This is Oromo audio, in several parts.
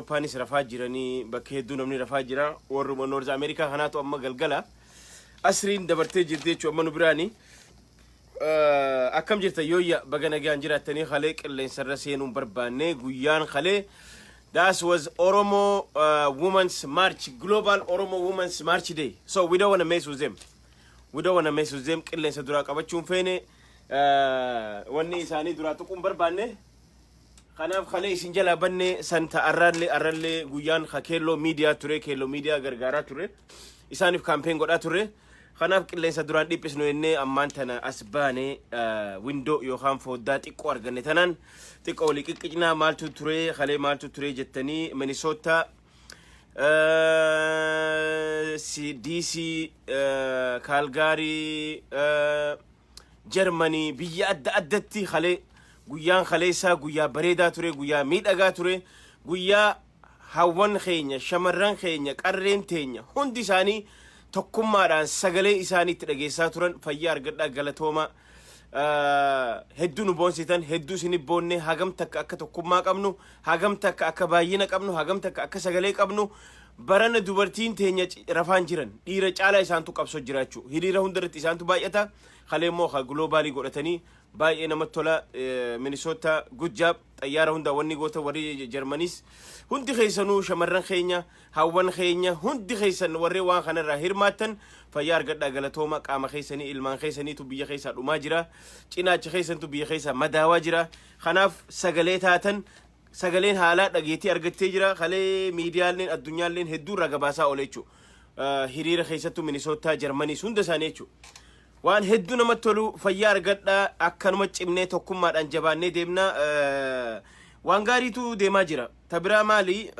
Awurooppaanis rafaa jiranii, bakka hedduu namni rafaa jira. Warruma North Ameerikaa kanaatu amma galgala. Asriin dabartee jirti jechuudha amma nu biraani. Akkam jirta yooyya? Baga nagaan jiraattanii. Kalee qilleensarra seenuun barbaanne. Guyyaan kalee, that was Oromo Women's March, Global Oromo Women's March Day. So we don't want to mess with them. We don't want to mess with them. Qilleensa duraa qabachuun feene, wanni isaanii duraa tuquun barbaanne. Kanaaf kalee isin jalaa banne. Santa arrallee arrallee guyyaan ka Keelloo Miidiyaa ture, Keelloo Miidiyaa gargaaraa ture. Isaaniif campaign godhaa ture. Kanaaf qilleensa duraan dhiphisnu jennee ammaan tana as baane. Window yookaan foddaa xiqqoo arganne tanaan xiqqoo walii qiqqicnaa. Maaltu ture kalee, maaltu ture jettanii, Minnesota, DC, Kaalgaarii, Jarmanii, biyya adda addatti kalee, guyyaan kaleessaa guyyaa bareedaa ture, guyyaa miidhagaa ture, guyyaa hawwan keenya, shamarran keenya, qarreen teenya hundi isaanii tokkummaadhaan sagalee isaanii itti dhageessaa turan. Fayyaa argadhaa, galatooma. Hedduu nu boonsitan, hedduu isin boonne. Hagam takka akka tokkummaa qabnu, hagam takka akka baay'ina qabnu, hagam takka akka sagalee qabnu. Barana dubartiin teenya rafaan jiran, dhiira caalaa isaantu qabsoo jiraachuu, hiriira hundarratti isaantu baay'ata. Kalee immoo ka global godhatanii baay'ee namatti tola. Minnesota, good job. Xayyaara hunda wanni goota, warri Jarmaniis hundi keessanuu, shamarran keenya, hawwan keenya hundi keessan, warreen waan kanarraa hirmaattan, fayyaa argadhaa, galatooma. Qaama keessanii, ilmaan keessaniitu biyya keessaa dhumaa jira, cinaacha keessantu biyya keessaa madaawaa jira. Kanaaf sagalee taatan, sagaleen haalaa dhageettii argattee jira. Kalee miidiyaaleen addunyaalleen hedduu irraa gabaasaa oole jechuudha. Hiriira keessattuu Minisootaa, Jarmaniis hunda isaanii jechuudha. Waan hedduu namatti tolu. Fayyaa argadhaa. Akkanuma cimnee tokkummaadhaan jabaannee deemna. Waan gaariitu deemaa jira. Ta biraa maali?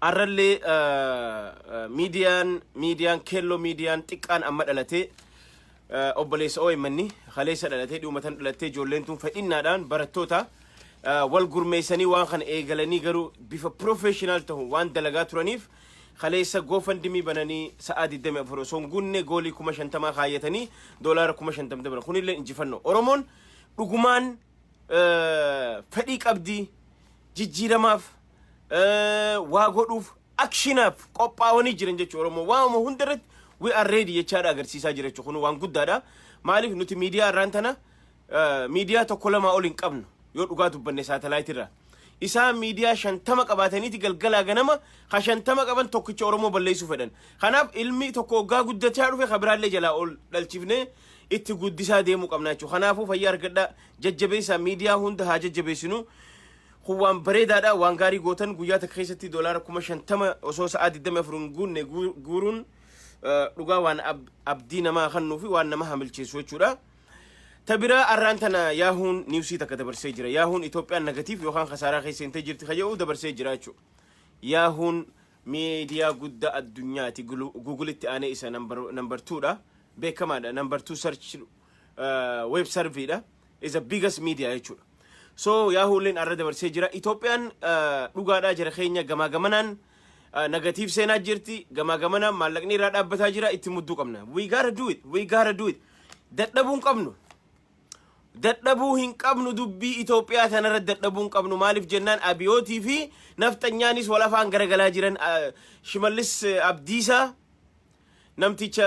Arrallee miidiyaan Keelloo Miidiyaan xiqqaan amma dhalatee, obboleessa OMN, kaleessa dhalatee, dhumatan dhalattee. Ijoolleen tun fedhinnaadhaan barattoota wal gurmeessanii waan kana eegalanii, garuu bifa professional ta'u waan dalagaa turaniif, kaleessa GoFundMe bananii sa'aa 24 osoo hin guunne goal 50,000 kaayyatanii doolaara 50,000 dabran. Kunillee injifannoo. Oromoon dhugumaan fedhii qabdii jijjiiramaaf, waa godhuuf, actionaaf qophaa'anii jiran jechuudha. Oromoo waamuma hundarratti "we are ready" jechaadha agarsiisaa jira jechuudha. Kun waan guddaadha. Maaliif nuti miidiyaa irraan tana miidiyaa tokko lamaa ol hin qabnu yoo dhugaa dubbanne satellite irraa. Isaan miidiyaa 50 qabaataniiti galgalaa ganama ka 50 qaban tokkicha Oromoo balleessuu fedhan. Kanaaf ilmi tokko waggaa guddachaa dhufe ka biraallee jalaa ol dhalchifnee itti guddisaa deemuu qabna jechuudha. Kanaafuu fayyaa argadhaa, jajjabeessaa, miidiyaa hunda haa jajjabeessinu. Kun waan bareedaadha, waan gaarii gootan. Guyyaa takka keessatti doolaara 50,000 osoo sa'aa 24 hin guunne guuruun dhugaa waan abdii namaa kennuu fi waan nama hamilcheessu jechuudha. Ta biraa, arraan tana Yahoo'n news takka dabarsee jira. Yahoo'n Itoophiyaan negative yookaan kasaaraa keessa hin jirti kayya'uu dabarsee jira jechuudha. Yahoo'n miidiyaa guddaa addunyaati. Google'itti aanee isa number twodha. Beekamaadha. Number two search web serveriidha. Is the biggest media jechuudha. So Yahoo'lleen arra dabarsee jira. Itoophiyaan dhugaadhaa jira keenya gamaa gamanaan negative seenaa jirti. Gamaa gamanaan maallaqni irraa dhaabbataa jira. Itti mudduu qabna. We gotta do it. We gotta do it. Dadhabuu hin qabnu. Dadhabuu hin qabnu. Dubbii Itoophiyaa tanarra dadhabuu hin qabnu. Maaliif jennaan, Abiyootii fi nafxanyaanis wal afaan garagalaa jiran. Shimallis Abdiisaa, namticha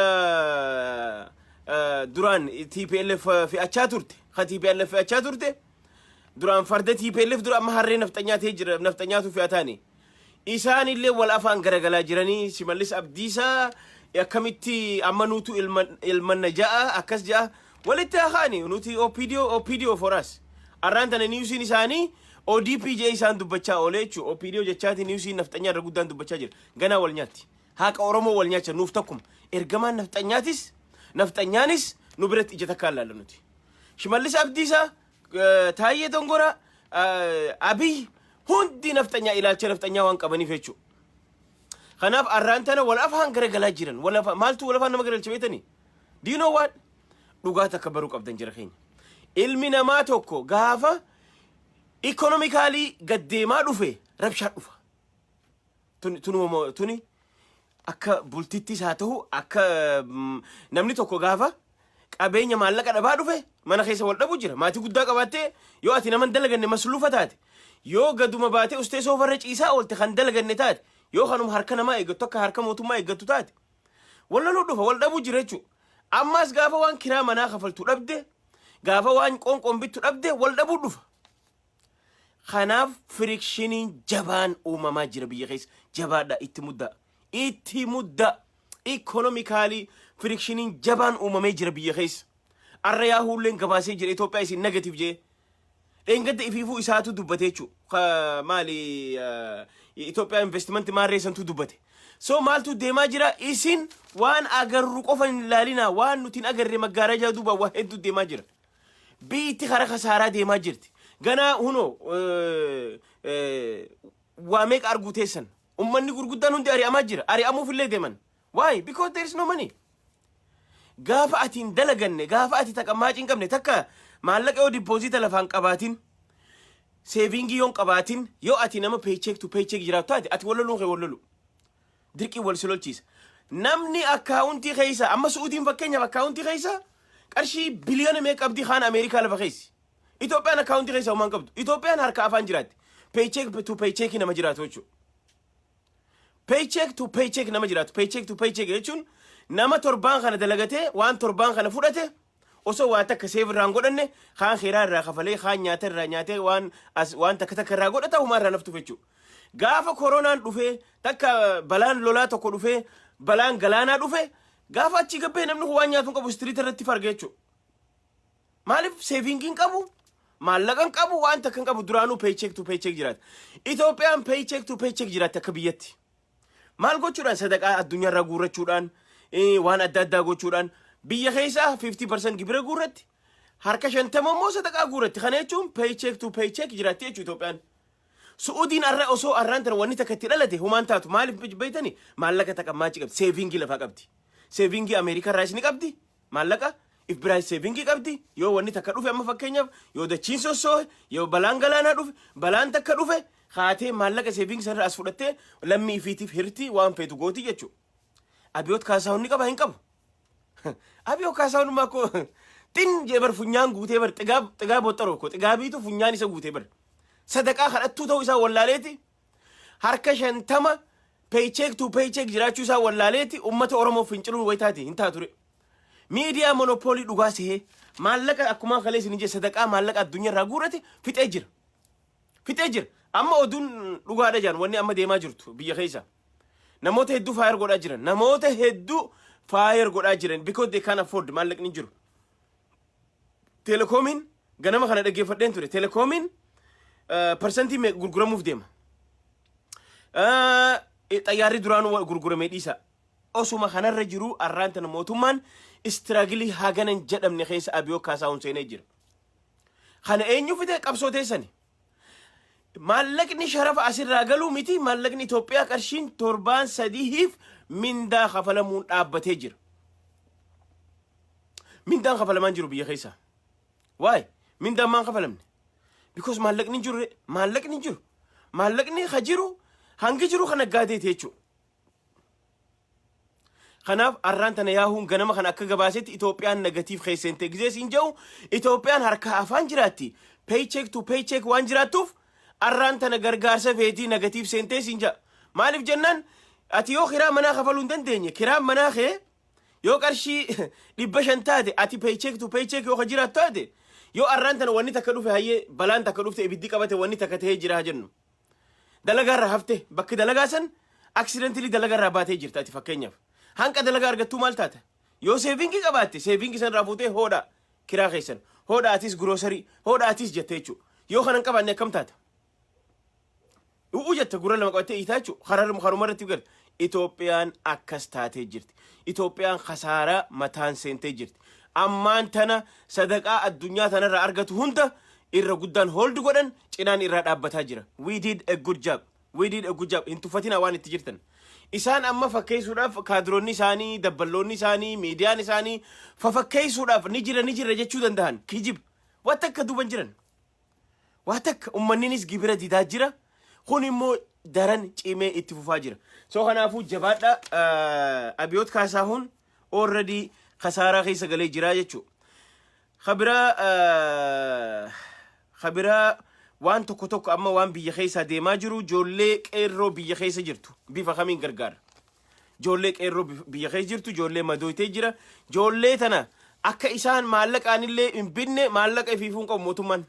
duraan TPLF fe'achaa turte, ka TPLF fe'achaa turte, duraan farda TPLF dura, amma harree nafxanyaa ta'ee jira, nafxanyaatu fe'ataani. Isaan illee wal afaan garagalaa jiranii. Shimallis Abdiisaa akkamitti amma nuutu ilmanna ja'a, akkas ja'a, walitti haakaani. Nuti OPDO, OPDO for us. Arraan tana newsiin isaanii ODP jee isaan dubbachaa oolee jechuudha. OPDO jechaati newsiin nafxanyaa irra guddaan dubbachaa jira. Ganaa wal nyaatti. Haqa Oromoo wal nyaacha nuuf tokkuma. Ergamaan nafxanyaatis nafxanyaanis nu biratti ija takkaan laalla nuti. Shimallis Abdiisaa, Taayyee Dongoraa, Abiy hundi nafxanyaa, ilaalcha nafxanyaa waan qabaniif jechuudha. Kanaaf arraan tana wal afaan garagalaa jiran. Wal afaan maaltu wal afaan nama garagalcha beetanii? Do you know what? Dhugaa takka baruu qabdan jira keenya. Ilmi namaa tokko gaafa economically gaddeemaa dhufe rabshaa dhufa. Tuni tuni akka bultittis haa ta'u, akka namni tokko gaafa qabeenya maallaqa dhabaa dhufe mana keessa wal dhabu jira. Maatii guddaa qabaattee yoo ati nama hin dalaganne masluufa taate. Yoo gaduma baatee ustee soofarra ciisaa oolte, kan dalaganne taate, yoo kanuma harka namaa eeggattu, akka harka mootummaa eeggattu taate, wal loluu dhufa, wal dhabuu jira jechuudha. Ammas gaafa waan kiraa manaa kafaltu dhabde, gaafa waan qoonqoon bittu dhabde, wal dhabuu dhufa. Kanaaf frictioniin jabaan uumamaa jira biyya keessa. Jabaadha, itti muddaa. Itti muddaa. Economically frictioniin jabaan uumamee jira biyya keessa. Arra Yaahulleen gabaasee jira, Itoophiyaa isin negative jee. Dheengadda ifiifuu isaatu dubbate jechuudha. Maali, Itoophiyaa investment maarreessantu dubbate. So maaltu deemaa jira? Isin waan agarru qofa hin ilaalinaa, waan nuti hin agarre maggaarajaa duuba waa hedduu deemaa jira. Biyyi karaa kasaaraa deemaa jirti. Ganaa hunoo waa meeqa arguu teessan. Ummanni gurguddaan hundi ari'amaa jira. Ari'amuuf illee deeman. Why? Because there is no money. Gaafa ati hin dalaganne, gaafa ati taqammaacii hin qabne, takka maallaqa yoo deposit lafaan qabaatin, savingii yoo hin qabaatin, yoo ati nama paycheck to paycheck jiraatu taate, ati walloluun kee wallolu. Dirqii wal si lolchiisa. Namni accountii keessa, amma Su'uudiin fakkeenyaaf accountii keessa qarshii biliyoona meeqa qabdi, kaan Ameerikaa lafa keessi. Itoophiyaan accountii keessa homaan qabdu. Itoophiyaan harka afaan jiraatti. Paycheck to paycheck nama jiraatu jechuudha. Paycheck to paycheck nama jiraatu. Paycheck to paycheck jechuun nama torbaan kana dalagatee waan torbaan kana fudhate osoo waa takka save irraa hin godhanne, kaan kiraa irraa kafalee, kaan nyaata irraa nyaatee, waan as waan takka takka irraa godhata, humaa irraa naftuuf jechuudha. Gaafa koronaan dhufee, takka balaan lolaa tokko dhufee, balaan galaanaa dhufe, gaafa achi gabbee namni kun waan nyaatu hin qabu, street irratti farga jechuudha. Maaliif? Savingii hin qabu, maallaqa hin qabu, waan takka hin qabu, duraanuu paycheck to paycheck jiraata. Itoophiyaan paycheck to paycheck jiraatti akka biyyatti. Maal gochuudhaan? Sadaqaa addunyaarraa guurrachuudhaan, waan adda addaa gochuudhaan. Biyya keessaa 50% gibira guurratti, harka 50 immoo sadaqaa guurratti. Kana jechuun paycheck to paycheck jiraatti jechuudha Itoophiyaan. Su'uudiin arra osoo arraan tana wanni takka itti dhalate humaan taatu. Maaliif beeytani? Maallaqa taqammaachi qabdi, savingii lafaa qabdi. Savingii Ameerikaa irraas ni qabdi, maallaqa if biraas savingii qabdi. Yoo wanni takka dhufe, amma fakkeenyaaf yoo dachiin sossoohe, yoo balaan galaanaa dhufe, balaan takka dhufe, haatee maallaqa savingii sanarraa as fudhattee lammii ifiitiif hirtii, waan feetu gooti jechuudha. Abiyoot Kaasaahun ni qaba? Hin qabu. Abiyoot Kaasaahun maa koo xin jee bar, funyaan guutee bar, xigaab xigaab boxxaroo ko xigaabiitu funyaan isa guutee bar. Sadaqaa kadhattuu ta'uu isaa wallaaleeti. Harka 50 paycheck to paycheck jiraachuu isaa wallaaleeti ummata Oromoo finciluun wayitaati hin taatu ture. Miidiyaa monopoly dhugaa sehee maallaqa akkuma kalee isin jee sadaqaa maallaqa addunyaa irraa guurate fixee jira. Fixee jira. Amma oduun dhugaadha jaan, wanni amma deemaa jirtu biyya keessa. Namoota hedduu fire godhaa jiran. Namoota hedduu fire godhaa jiran because they can afford, maallaqni hin jiru. Teelekoomiin ganama kana dhaggeeffadheen ture. Teelekoomiin percentii gurguramuuf deema. Xayyaarri duraanuu gurguramee dhiisa. Osuma kanarra jiru arraan tana mootummaan strugglii haganan jedhamne keessa Abiyoo Kaasaahun seenee jira. Kana eenyu fide? Qabsoo teessani. Maallaqni sharafa asirraa galuu miti, maallaqni Itoophiyaa qarshiin torbaan 3f mindaa kafalamuun dhaabbatee jira. Mindaan kafalamaan jiru biyya keessa. Waay, mindaan maan kafalamne? Because maallaqni hin jiru, maallaqni hin jiru. Maallaqni ka jiru hangi jiru kana gaadeeti jechuudha. Kanaaf arraan tana Yaahuun ganama kana akka gabaasetti Itoophiyaan negative keesseente. Gizee siin jedhu, Itoophiyaan harka afaan jiraatti. Paycheck to paycheck waan jiraattuuf arraan tana gargaarsa feetii, negative seentee siin jedha. Maaliif jennaan, ati yoo kiraa manaa kafaluu hin dandeenye, kiraan manaa kee yoo qarshii 500 taate, ati paycheck to paycheck yoo ka jiraattu taate, yoo arraan tana wanni takka dhufe, hayyee balaan takka dhufte, ibiddi qabate, wanni takka tahee jira jennu. Dalagaarraa hafte, bakki dalagaa san accidentally dalagaarraa baatee jirta ati fakkeenyaaf. Hanqa dalagaa argattuu maal taata? Yoo savingii qabaatte, savingii san irraa fuutee hoodha kiraa keessan, hoodha atis grocery, hoodha atis jette jechuudha. Yoo kana hin qabaanne akkam taata? U'uu jette, gurra lama qabattee hiitaa jechuudha. Kararuma karuma irratti gala. Itoophiyaan akkas taatee jirti. Itoophiyaan kasaaraa mataan seentee jirti. Ammaan tana sadaqaa addunyaa tanarraa argatu hunda irra guddaan hold godhan, cinaan irraa dhaabbataa jira. We did a good job. We did a good job. Hin tuffatinaa waan itti jirtan. Isaan amma fakkeessuudhaaf kaadiroonni isaanii, dabballoonni isaanii, miidiyaan isaanii fafakkeessuudhaaf ni jira ni jira jechuu danda'an. Kijib. Waan takka duuban jiran. Waa takka uummanninis gibira didaa jira. Kun immoo daran cimee itti fufaa jira. So kanaafuu jabaadha, Abiyoot Kaasaahun already kasaaraa keessa galee jira jechuudha. Kabiraa Waan tokko tokko amma waan biyya keessaa deemaa jiru, ijoollee qeerroo biyya keessa jirtu bifa kamiin gargaara? Ijoollee qeerroo biyya keessa jirtu, ijoollee madooytee jira. Ijoollee tana akka isaan maallaqaanillee hin binne, maallaqa ifiifuu hin qabu mootummaan.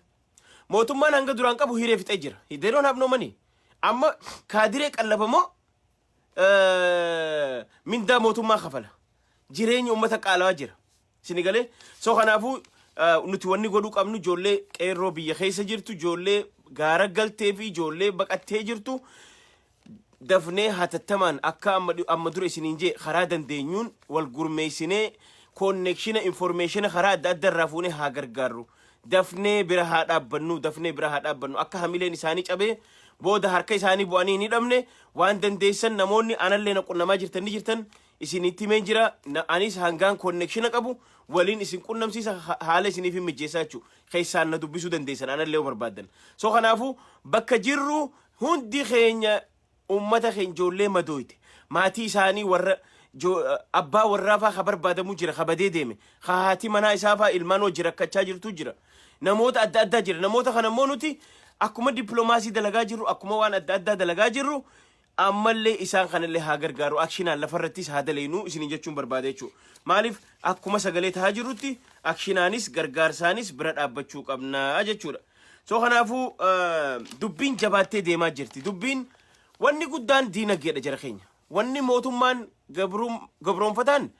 Mootummaan hanga duraan qabu hiree fixee jira. They don't have no money. Amma kaadiree qallabamoo mindaa mootummaa kafala. Jireenya uummata qaalawaa jira. Sini galee? So kanaafuu nuti wanni godhuu qabnu, ijoollee qeerroo biyya keessa jirtu, ijoollee gaara galtee fi ijoollee baqattee jirtu dafnee hatattamaan akka amma dura isiniin jee karaa dandeenyuun wal gurmeessinee, connection, information karaa adda adda irraa fuunee haa gargaarru. Dafnee bira haa dhaabbannu, dafnee bira haa dhaabbannu. Akka hamileen isaanii cabee booda harka isaanii bu'anii hin hidhamne, waan dandeessan namoonni anallee na qunnamaa jirtan ni jirtan, isinitti himeen jira. Anis hangaan connection qabu waliin isin qunnamsiisa, haala isiniif hin mijeessaa jechuudha. Keessaan na dubbisuu dandeessan anallee yoo barbaaddan. So kanaafuu bakka jirru hundi keenya ummata keenya, ijoollee madooyte, maatii isaanii, warra abbaa warraa faa ka barbaadamu jira, ka badee deeme, ka haati manaa isaa faa ilmaan wajji rakkachaa jirtu jira, namoota adda addaa jira. Namoota kana immoo nuti akkuma dippiloomaasii dalagaa jirru, akkuma waan adda addaa dalagaa jirru, ammallee isaan kanallee haa gargaaru, actionaan lafarrattis haa daleenu isinin jechuun barbaada jechuudha. Maaliif, akkuma sagalee tahaa jirrutti actionaanis gargaarsaanis bira dhaabbachuu qabnaa jechuudha. So kanaafuu dubbiin jabaattee deemaa jirti. Dubbiin wanni guddaan diinagdeedha, jara keenya. Wanni mootummaan gabroonfataan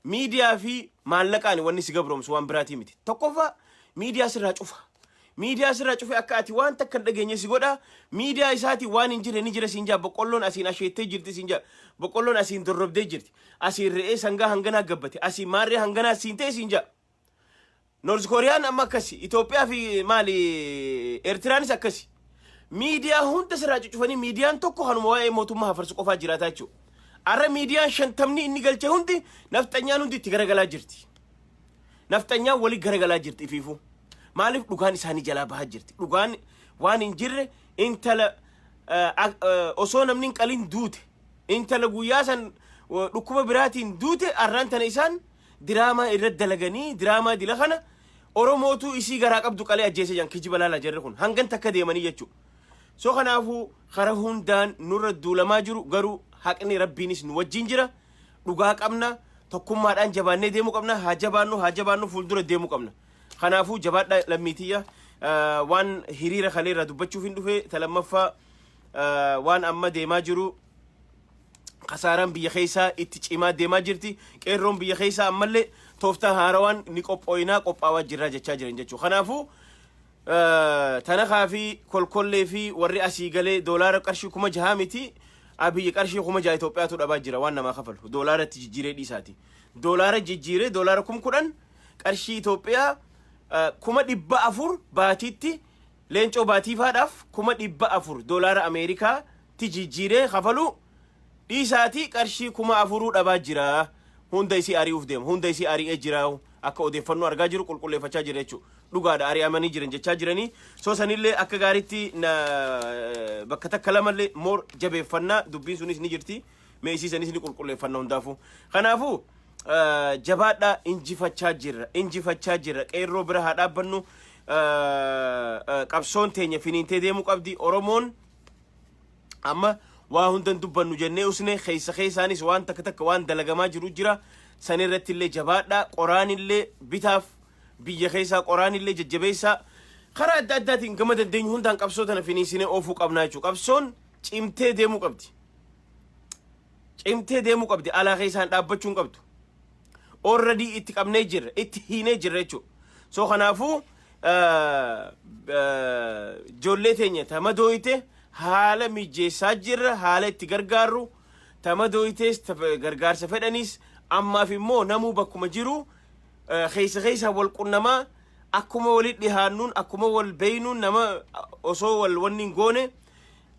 miidiyaa fi maallaqaan wanni si gabroomsu waan biraatii miti. Tokkoffaa, miidiyaa sirraa cufa. Miidiyaa sirraa cufe, akka ati waan takka hin dhageenye si godha. Miidiyaa isaatii waan hin jirre ni jira siin jaa. Boqqolloon asiin asheettee jirti siin jaa. Boqqolloon asiin dorrobdee jirti. Asiin re'ee sangaa hanganaa gabbate. Asiin maarree hanganaa siin ta'e siin jaa. North Kooriyaan amma akkasi. Itoophiyaa fi maali, Eertiraanis akkasi. Miidiyaa hunda sirraa cuccufanii miidiyaan tokko kanuma waa'ee mootummaa hafarsu qofaa jiraataa jechuudha. Arra miidiyaan 50ni inni galche hundi, nafxanyaan hundi itti garagalaa jirti. Nafxanyaan walii garagalaa jirti ifiifuu. Maaliif? Dhugaan isaanii jalaa bahaa jirti. Dhugaan waan hin jirre, intala osoo namni hin qalin duute, intala guyyaa san dhukkuba biraatiin duute, arraan tana isaan diraamaa irratti dalaganii, diraamaa dila kana Oromootu isii garaa qabdu qalee ajjeese jan. Kijiba laala, jarri kun hangan takka deemanii jechuudha. So kanaafuu karaa hundaan nurra duulamaa jiru, garuu haqni Rabbiinis nu wajjin jira. Dhugaa qabna, tokkummaadhaan jabaannee deemuu qabna. Haa jabaannu, haa jabaannu, fuuldura deemuu qabna. Kanaafuu jabaadha lammiitiyya. Waan hiriira kaleerraa dubbachuuf hin dhufe. Talammaffaa, waan amma deemaa jiru, kasaaraan biyya keessaa itti cimaa deemaa jirti. Qeerroon biyya keessaa ammallee tooftaa haarawaan ni qophooyinaa, qophaawaa jirraa jechaa jiran jechuudha. Kanaafuu tanakaa fi kolkollee fi warri asii galee doolaara qarshii 6,000 miti, Abiyyi qarshii 6,000 Itoophiyaatu dhabaa jira waan namaa kafalu doolaaratti jijjiiree dhiisaati. Doolaara jijjiiree doolaara 10,000, qarshii Itoophiyaa 400,000 baatiitti, Leencoo Baatiifaadhaaf 400,000 doolaara Ameerikaatti jijjiiree kafaluu dhiisaatii qarshii 4,000 dhabaa jira. Hunda isii ari'uuf deema. Hunda isii ari'ee jira. Akka odeeffannoo argaa jiru, qulqulleeffachaa jira jechuudha. Dhugaadha, ari'amanii jiran jechaa jiranii. So sanillee akka gaariitti na bakka takka lamallee moor jabeeffannaa, dubbiin sunis ni jirti. Mee isii sanis ni qulqulleeffanna hundaafuu. Kanaafuu jabaadhaa, injifachaa jirra. Injifachaa jirra. Qeerroo bira haa dhaabbannu. Qabsoon teenya finiintee deemuu qabdi. Oromoon amma waa hundan dubbannu jennee usne, keessa keessaanis waan takka takka waan dalagamaa jiru jira. San irratti illee jabaadhaa. Qoraan illee bitaaf, biyya keessaa qoraan illee jajjabeessaa. Karaa adda addaatiin gama dandeenyu hundaan qabsoo tana finiisinee oofuu qabnaa jechuudha. Qabsoon cimtee deemuu qabdi. Cimtee deemuu qabdi. Alaa keessaan dhaabbachuu hin qabdu. Already itti qabnee jirra, itti hiinee jirra jechuudha. So kanaafuu ijoollee teenya tama dooyite haala mijeessaa jirra, haala itti gargaarru, tama dooyitees gargaarsa fedhaniis ammaaf immoo namuu bakkuma jiru keessa keessa wal qunnamaa, akkuma walit dhihaannuun, akkuma wal beeynuun, nama osoo wal wanni hin goone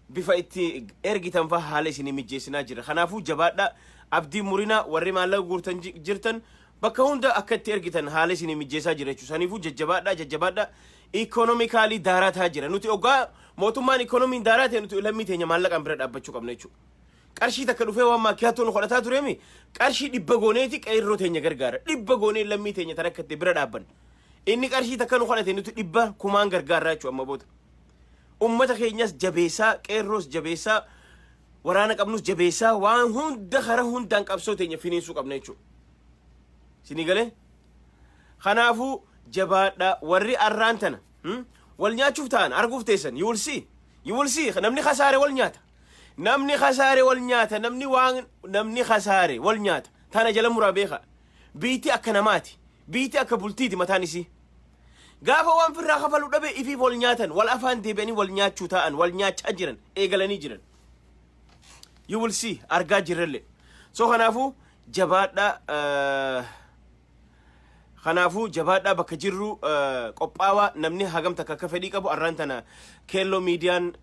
bifa itti ergitan faa haala isinii mijeessinaa jira. Kanaafuu jabaadhaa, abdii murinaa, warri maallaqa guurtan jirtan bakka hunda akka itti ergitan haala isinii mijeessaa jira jechuudha. Saniifuu jajjabaadhaa, jajjabaadhaa. Economically daaraa tahaa jira. Nuti oggaa mootummaan ikoonomiin daaraa ta'e, nuti lammii teenya maallaqaan bira dhaabbachuu qabna jechuudha. Qarshii takka dhufee waan maakkiyaatoo nu kadhataa tureemi, qarshii 100 gooneeti qeerroo teenya gargaara. 100 goonee lammii teenya tarakkatte bira dhaabbanna. Inni qarshii takka nu kadhate, nuti dhibba kumaan gargaarraa jechuudha amma booda. Ummata keenyas jabeessaa, qeerroos jabeessaa, waraana qabnus jabeessaa, waan hunda kara hundaan qabsoo teenya finiinsuu qabna jechuudha. Isinii galee? Kanaafuu jabaadha. Warri arraan tana wal nyaachuuf ta'an arguuf teessan. You will see, you will see. Namni kasaare wal nyaata, namni kasaare wal nyaata, namni waan namni kasaare wal nyaata. Tana jala muraa beeka. Biitti akka namaati, biitti akka bultiiti. Mataan isii gaafa waan firraa kafalu dhabe ifiif wal nyaatan, wal afaan deebi'anii wal nyaachuu ta'an, wal nyaachaa jiran, eegalanii jiran. You will see, argaa jirrellee. So kanaafuu jabaadha, kanaafuu jabaadhaa. Bakka jirru qophaawaa. Namni hagam takka akka fedhii qabu arraan tana Keelloo Miidiyaan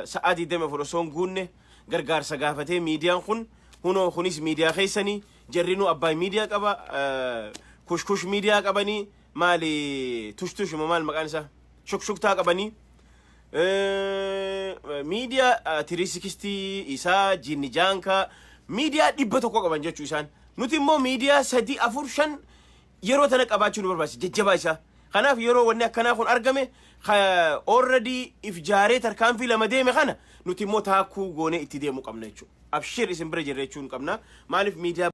sa'aa 24 osoo hin guunne gargaarsa gaafatee. Miidiyaan kun hunoo kunis miidiyaa keessanii. Jarrinuu Abbaay Miidiyaa qaba, Kushkush Miidiyaa qabanii, maali, Tushtush maal maqaan isaa, Shukshuktaa qabanii, miidiyaa 360 isaa, Jinni Jaankaa, miidiyaa 100 qaban jechuu isaan. Nuti immoo miidiyaa sadii, afur, shan yeroo tana qabaachuu nu barbaachisa jajjabaa isaa. Kanaaf yeroo wanni akkanaa kun argame, already if jaaree tarkaanfii lama deeme kana nuti immoo taakkuu goonee itti deemuu qabna jechuudha. Abshir, isin bira jirra jechuun qabna. Maaliif miidiyaa